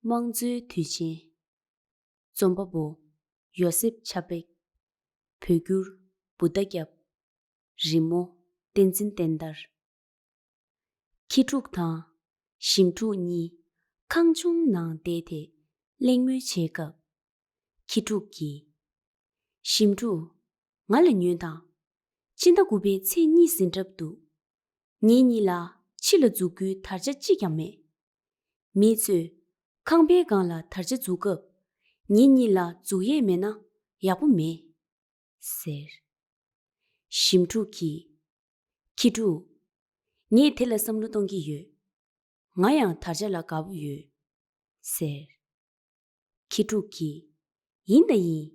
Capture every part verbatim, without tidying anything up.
དམངས་གཙོའི་དུས་ཆེན། རྩོམ་པ་པོ། ཡོ་སེབ་ཆ་པེག་བོད་བསྒྱུར། བུདྡྷ་སྐྱབས། རི་མོ། བསྟན་འཛིན་བསྟན་དར། ཁྱི་ཕྲུག་དང་ཞིམ་ཕྲུག་གཉིས་ཁང་ཆུང་ནང་བསྡད་དེ་གླེང་མོལ་བྱེད་སྐབས། ཁྱི་ཕྲུག་གིས། ཞིམ་ཕྲུག་ང་ལ་ཉོན་དང་། སྤྱི་ཟླ་དགུ་པའི་ཚེས་གཉིས་ཟིན་གྲབས་འདུག་ངེད་གཉིས་ལ་ཕྱི་ལ་འཛུལ་རྒྱུའི་དར་ཆ་གཅིག་ཀྱང་མེད། མི་ཚོས་ཁང་པའི་སྒང་ལ་དར་ཆ་འཛུགས་སྐབས། ངེད་གཉིས་ལ་འཛུགས་ཡས་མེད་ན་ཡག་པོ་མེད། ཟེར། ཞིམ་ཕྲུག་གིས། ཁྱི་ཕྲུག་ངས་དེ་ལ་བསམ་བློ་གཏོང་གི་ཡོད། ང་ཡང་དར་ཆ་ལ་དགའ་པོ་ཡོད། ཟེར། ཁྱི་ཕྲུག་གིས། ཡིན་ད་ཡིན།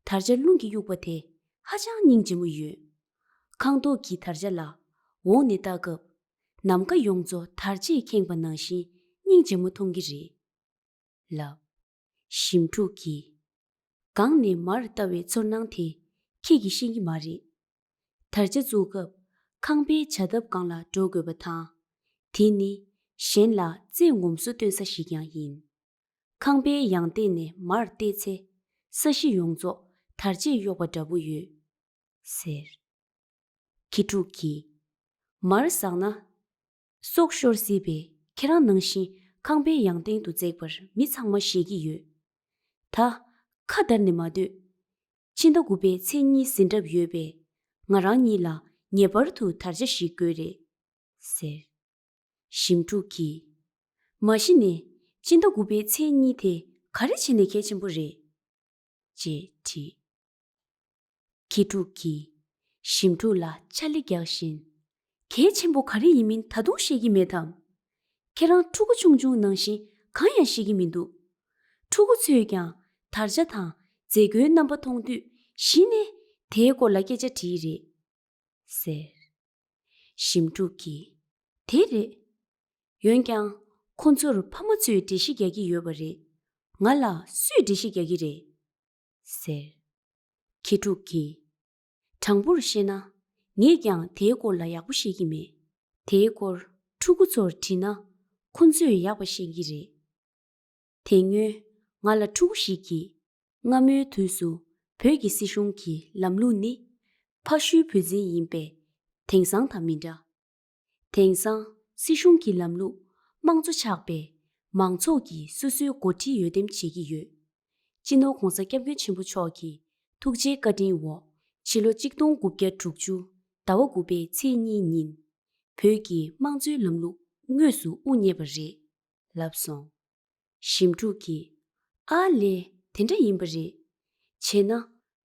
དར་ཆ་རླུང་གིས་གཡུགས་པ་དེ་ཧ་ཅང་སྙིང་རྗེ་མོ་ཡོད། ཁང་ཐོག་གི་དར་ཆ་ལ་འོག་ནས་ལྟ་སྐབས། ནམ་མཁའ་ཡོངས་རྫོགས་དར་ཆས་ཁེངས་པ་ནང་བཞིན་སྙིང་རྗེ་མོ་མཐོང་གི་རེད། ལབ། ཞིམ་ཕྲུག་གིས། སྒང་ནས་མར་ལྟ་བའི་ཚོར་སྣང་དེ་ཁྱེད་ཀྱིས་ཤེས་ཀྱི་མ་རེད། དར་ཆ་འཛུགས་སྐབས་ཁང་པའི་བྱ་ཐབ་སྒང་ལ་འགྲོ་དགོས་པ་དང་། དེ་ནི་གཞན་ལ་རྩེད་ངོམ་སོ་སྟོན་ས་ཞིག་ཀྱང་ཡིན། ཁང་པའི་ཡང་སྟེང་ནས་མར་བལྟས་ཚེ། ས་གཞི་ཡོངས་རྫོགས་དར་ཆས་གཡོགས་པ་འདྲ་པོ་ཡོད། ཟེར། ཁྱི་ཕྲུག་གིས། མར་ཟགས་ན། སྲོག་ཤོར་སྲིད་པས་ཁྱེད་རང་ནང་བཞིན་ཁང་པའི་ཡང་སྟེང་དུ་འཛེགས་པར་མི་ཚང་མ་ཤེས་ཀྱི་ཡོད། ད་ཁ་བརྡར་ནས་མ་སྡོད། ཕྱི་ཟླ་དགུ་པའི་ཚེས་གཉིས་ཟིན་གྲབས་ཡོད་པས། ང་རང་གཉིས་ལ་ངེས་པར་དུ་དར་ཆ་ཞིག་དགོས་རེད། ཟེར། ཞིམ་ཕྲུག་གིས། མ་གཞི་ནས་སྤྱི་ཟླ་དགུ་པའི་ཚེས་གཉིས་དེ་ག་རེ་བྱས་ནས་གལ་ཆེན་པོ་རེད། ཅེས་དྲིས། ཁྱི་ཕྲུག་གིས་ཞིམ་ཕྲུག་ལ་ཕྱག་ལས་རྒྱག་བཞིན། གལ་ཆེན་པོ་ག་རེ་ཡིན་མིན་ད་དུང་ཤེས་ཀྱི་མེད་དམ། ཁྱེད་རང་ཕྲུ་གུ་ཆུང་ཆུང་ནང་བཞིན་གང་ཡང་ཤེས་ཀྱི་མི་འདུག་ཕྲུ་གུ་ཚོས་ཀྱང་དར་ཆ་དང་མཛད་སྒོའི་རྣམ་པ་མཐོང་དུས་གཞི་ནས་དེའི་སྐོར་ལ་སྐད་ཆ་དྲིས་རེད། ཟེར། ཞིམ་ཕྲུག་གིས། དེ་རེད། འོན་ཀྱང་ཁོ་ཚོར་ཕ་མ་ཚོས་འགྲེལ་བཤད་རྒྱག་གི་ཡོད་པ་རེད། ང་ལ་སུས་འགྲེལ་བཤད་རྒྱག་གི་རེད། ཟེར། ཁྱི་ཕྲུག་གིས། དྲང་པོར་བཤད་ན། ངས་ཀྱང་དེའི་སྐོར་ལ་ཡག་པོ་ཤེས་ཀྱི་མེད། དེའི་སྐོར་ཕྲུ་གུ་ཚོར་དྲིས་ན། ཁོ་ཚོས་ཡག་པ་ཤེས་ཀྱི་རེད། དེ་སྔོན་ང་ལ་ཕྲུ་གུ་ཞིག་གིས། སྔ་མོའི་དུས་སུ་བོད་ཀྱི་སྲིད་གཞུང་གི་ལམ་ལུགས་ནི། ཕ་ཤུལ་བུ་འཛིན་ཡིན་པས་དེང་སང་དང་མི་འདྲ། དེང་སང་སྲིད་གཞུང་གི་ལམ་ལུགས་དམངས་གཙོ་ཆགས་པས། མང་ཚོགས་ཀྱིས་སོ་སོའི་འགོ་ཁྲིད་འོས་འདེམས་བྱེད་ཀྱི་ཡོད། སྤྱི་ནོར་༸གོང་ས་༸སྐྱབས་མགོན་ཆེན་པོ་མཆོག་གི་ཐུགས་རྗེའི་བཀའ་དྲིན་འོག་ཕྱི་ལོ་གཅིག་སྟོང་དགུ་བརྒྱ་དྲུག་ཅུ་ཟླ་བ་དགུ་པའི་ཚེས་གཉིས་ཉིན། བོད་ཀྱི་དམངས་གཙོའི་ལམ་ལུགས་དངོས་སུ་དབུ་བརྙེས་པ་རེད། ལབ་སོང་། ཞིམ་ཕྲུག་གིས། ཨ་ལས། དེ་འདྲ་ཡིན་པ་རེད། བྱས་ན།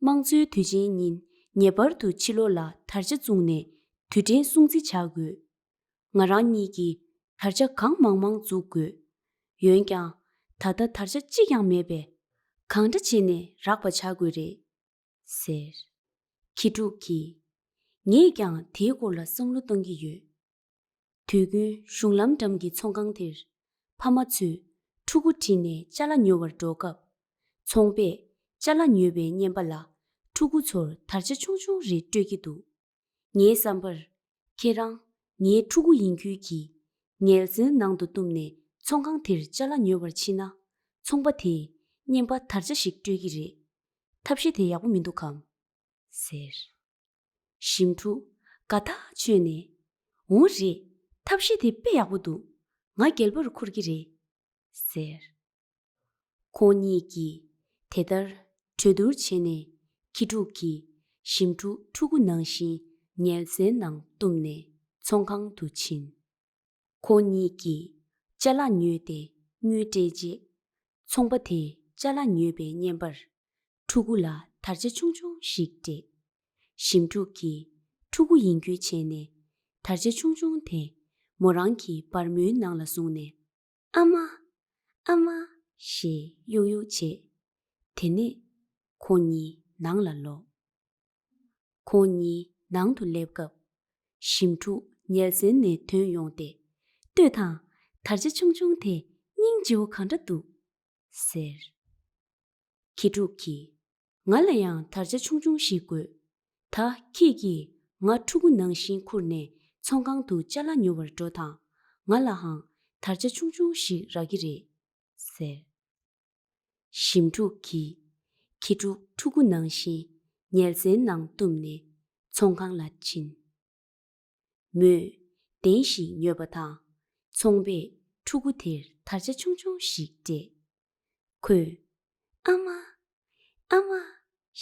དམངས་གཙོའི་དུས་ཆེན་ཉིན་ངེས་པར་དུ་ཕྱི་ལོགས་ལ་དར་ཆ་བཙུགས་ནས་དུས་དྲན་སྲུང་བརྩི་བྱ་དགོས། ང་རང་གཉིས་ཀྱིས་དར་ཆ་གང་མང་མང་འཛུགས་དགོས། འོན་ཀྱང་། ད་ལྟ་དར་ཆ་གཅིག་ཀྱང་མེད་པས། གང་འདྲ་བྱས་ནས་རག་པ་བྱ་དགོས་རེད། ཟེར། ཁྱི་ཕྲུག་གིས། ངས་ཀྱང་དེའི་སྐོར་ལ་བསམ་བློ་གཏོང་གི་ཡོད། དུས་རྒྱུན་གཞུང་ལམ་འགྲམ་གྱི་ཚོང་ཁང་དེར། ཕ་མ་ཚོས་ཕྲུ་གུ་ཁྲིད་ནས་ཅ་ལག་ཉོ་བར་འགྲོ་སྐབས། ཚོང་པས་ཅ་ལག་ཉོས་པའི་རྔན་པ་ལ། ཕྲུ་གུ་ཚོར་དར་ཆ་ཆུང་ཆུང་རེ་སྤྲོད་ཀྱི་འདུག་ངའི་བསམ་པར། ཁྱེད་རང་ངའི་ཕྲུ་གུ་ཡིན་ཁུལ་གྱིས། ཉལ་ཟན་ནང་དུ་བཏུམས་ནས་ཚོང་ཁང་དེར་ཅ་ལག་ཉོ་བར་ཕྱིན་ན། ཚོང་པ་དེས་རྔན་པ་དར་ཆ་ཞིག་སྤྲོད་ཀྱི་རེད། ཐབས་ཤེས་དེ་ཡག་པོ་མི་འདུག་གམ། ཟེར། ཞིམ་ཕྲུག་དགའ་ཐག་ཆོད་ནས། འོང་རེད། ཐབས་ཤེས་དེ་དཔེ་ཡག་པོ་འདུག་ང་སྒལ་པོར་འཁུར་གྱི་རེད། ཟེར། ཁོང་གཉིས་ཀྱིས་དེ་ལྟར་གྲོས་བསྡུར་བྱས་ནས། ཁྱི་ཕྲུག་གིས་ཞིམ་ཕྲུག་ཕྲུ་གུ་ནང་བཞིན་ཉལ་ཟན་ནང་བཏུམས་ནས་ཚོང་ཁང་དུ་ཕྱིན། ཁོང་གཉིས་ཀྱིས་ཅ་ལག་ཉོས་ཏེ་དངུལ་སྤྲད་རྗེས། ཚོང་པ་དེས་ཅ་ལག་ཉོས་པའི་རྔན་པར། ཕྲུ་གུ་ལ་དར་ཆ་ཆུང་ཆུང་ཞིག་སྤྲད། ཞིམ་ཕྲུག་གིས་ཕྲུ་གུ་ཡིན་ཁུལ་བྱས་ནས། དར་ཆ་ཆུང་ཆུང་དེ་མོ་རང་གི་སྦར་མོའི་ནང་ལ་བཟུང་ནས། ཨ་མ། ཨ་མ། ཞེས་གཡོག་གཡོག་བྱས། དེ་ནས་ཁོང་གཉིས་ནང་ལ་ལོག་ཁོང་གཉིས་ནང་དུ་སླེབས་སྐབས། ཞིམ་ཕྲུག་ཉལ་ཟན་ནས་ཐོན་ཡོང་སྟེ། ལྟོས་དང་། དར་ཆ་ཆུང་ཆུང་དེ་སྙིང་རྗེ་བོ་གང་འདྲ་འདུག་ཟེར། ཁྱི་ཕྲུག་གིས། ང་ལ་ཡང་དར་ཆ་ཆུང་ཆུང་ཞིག་དགོས། ད་ཁྱེད་ཀྱིས་ང་ཕྲུ་གུ་ནང་བཞིན་ཁུར་ནས་ཚོང་ཁང་དུ་ཅ་ལག་ཉོ་བར་འགྲོ་དང་། ང་ལའང་དར་ཆ་ཆུང་ཆུང་ཞིག་རག་གི་རེད། ཟེར། ཞིམ་ཕྲུག་གིས་ཁྱི་ཕྲུག་ཕྲུ་གུ་ནང་བཞིན་ཉལ་ཟན་ནང་བཏུམས་ནས་ཚོང་ཁང་ལ་ཕྱིན། མོས་གདན་ཞིག་ཉོས་པ་དང་། ཚོང་པས་ཕྲུ་གུ་དེར་དར་ཆ་ཆུང་ཆུང་ཞིག་སྤྲད། ཁོས། ཨ་མ། ཨ་མ།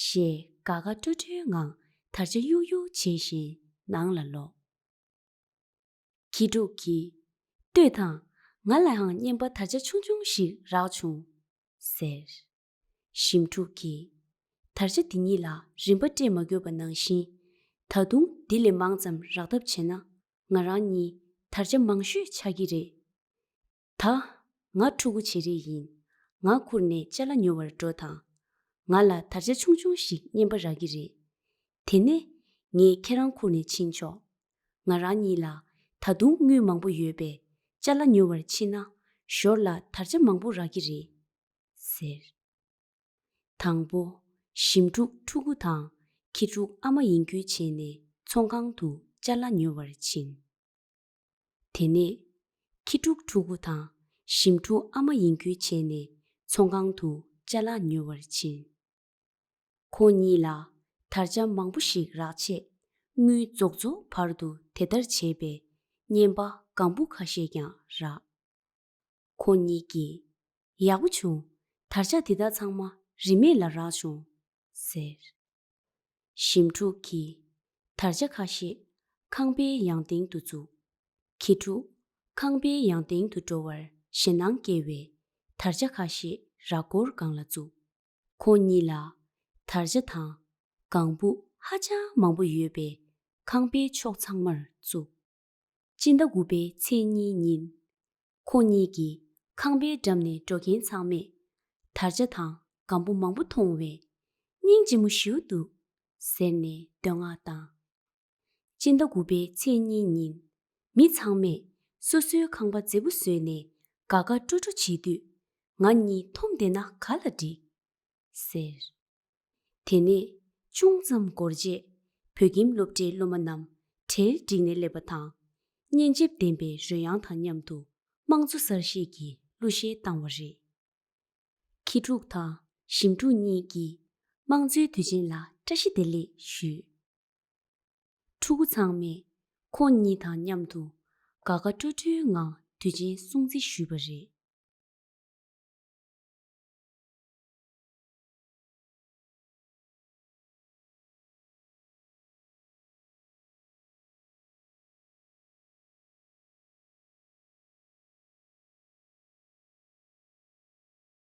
ཞེས་དགའ་དགའ་སྤྲོ་སྤྲོའི་ངང་དར་ཆ་གཡུག་གཡུག་བྱེད་བཞིན་ནང་ལ་ལོག་ཁྱི་ཕྲུག་གིས། ལྟོས་དང་། ང་ལའང་རྔན་པ་དར་ཆ་ཆུང་ཆུང་ཞིག་རག་བྱུང་། ཟེར། ཞིམ་ཕྲུག་གིས། དར་ཆ་འདི་གཉིས་ལ་རིན་པ་སྤྲད་མ་དགོས་པ་ནང་བཞིན། ད་དུང་འདི་ལས་མང་ཙམ་རག་ཐབས་བྱས་ན། ང་རང་གཉིས་དར་ཆ་མང་ཤོས་ཆགས་ཀྱི་རེད། ད། ང་ཕྲུ་གུ་བྱེད་རེས་ཡིན། ང་ཁུར་ནས་ཅ་ལག་ཉོ་བར་འགྲོ་དང་། ང་ལ་དར་ཆ་ཆུང་ཆུང་ཞིག་རྔན་པ་རག་གི་རེད། དེ་ནས་ངས་ཁྱེད་རང་ཁུར་ནས་ཕྱིན་ཆོག་ང་རང་གཉིས་ལ་ད་དུང་དངུལ་མང་པོ་ཡོད་པས། ཅ་ལག་ཉོ་བར་ཕྱིན་ན་ཞོར་ལ་དར་ཆ་མང་པོ་རག་གི་རེད། ཟེར། དང་པོ། ཞིམ་ཕྲུག་ཕྲུ་གུ་དང་ཁྱི་ཕྲུག་ཨ་མ་ཡིན་ཁུལ་བྱས་ནས་ཚོང་ཁང་དུ་ཅ་ལག་ཉོ་བར་ཕྱིན། དེ་ནས། ཁྱི་ཕྲུག་ཕྲུ་གུ་དང་ཞིམ་ཕྲུག་ཨ་མ་ཡིན་ཁུལ་བྱས་ནས་ཚོང་ཁང་དུ་ཅ་ལག་ཉོ་བར་ཕྱིན། ཁོང་གཉིས་ལ་དར་ཆ་མང་པོ་ཞིག་རག་ཆེད། དངུལ་རྫོགས་རྫོགས་བར་དུ་དེ་ལྟར་བྱས་པས། རྔན་པ་སྒམ་པོ་ཁ་ཤས་ཀྱང་རག་ཁོང་གཉིས་ཀྱིས། ཡག་པོ་བྱུང་། དར་ཆ་འདི་དག་ཚང་མ་རིན་མེད་ལ་རག་བྱུང་། ཟེར། ཞིམ་ཕྲུག་གིས། དར་ཆ་ཁ་ཤས་ཁང་པའི་ཡང་སྟེང་དུ་བཙུགས། ཁྱི་ཕྲུག་ཁང་པའི་ཡང་སྟེང་དུ་འགྲོ་བར་ཞེད་སྣང་སྐྱེ་བས། དར་ཆ་ཁ་ཤས་ར་སྐོར་སྒང་ལ་བཙུགས། ཁོང་གཉིས་ལ། དར་ཆ་དང་། སྒམ་པོ་ཧ་ཅང་མང་པོ་ཡོད་པས། ཁང་པའི་ཕྱོགས་ཚང་མར་བཙུགས། སྤྱི་ཟླ་དགུ་པའི་ཚེས་གཉིས་ཉིན། ཁོང་གཉིས་ཀྱིས་ཁང་པའི་འགྲམ་ནས་འགྲོ་མཁན་ཚང་མས། དར་ཆ་དང་སྒམ་པོ་མང་པོ་མཐོང་བས། སྙིང་རྗེ་མོ་ཞེ་པོ་འདུག་ཟེར་ནས་བསྟོད་བསྔགས་བཏང་། སྤྱི་ཟླ་དགུ་པའི་ཚེས་གཉིས་ཉིན། མི་ཚང་མས་སོ་སོའི་ཁང་པ་མཛེས་པོ་བཟོས་ནས་དགའ་དགའ་སྤྲོ་སྤྲོ་བྱེད་དུས། ང་གཉིས་འཐོམ་བསྡད་ན་ག་ལ་འགྲིག་ཟེར། དེ་ནས་ཅུང་ཙམ་འགོར་རྗེས། བོད་ཁྱིམ་སློབ་གྲྭའི་སློབ་མ་རྣམས་གྲལ་བསྒྲིགས་ནས་སླེབས་པ་དང་། སྙན་འཇེབས་ལྡན་པའི་རོལ་དབྱངས་དང་མཉམ་དུ། དམངས་གཙོ་གསར་བཞེངས་ཀྱི་གླུ་གཞས་བཏང་བ་རེད། ཁྱི་ཕྲུག་དང་ཞིམ་ཕྲུག་གཉིས་ཀྱིས་དམངས་གཙོའི་དུས་ཆེན་ལ་བཀྲ་ཤིས་བདེ་ལེགས་ཞུས། ཕྲུ་གུ་ཚང་མས་ཁོང་གཉིས་དང་མཉམ་དུ་དགའ་དགའ་སྤྲོ་སྤྲོའི་ངང་དུས་ཆེན་སྲུང་བརྩི་ཞུས་པ་རེད།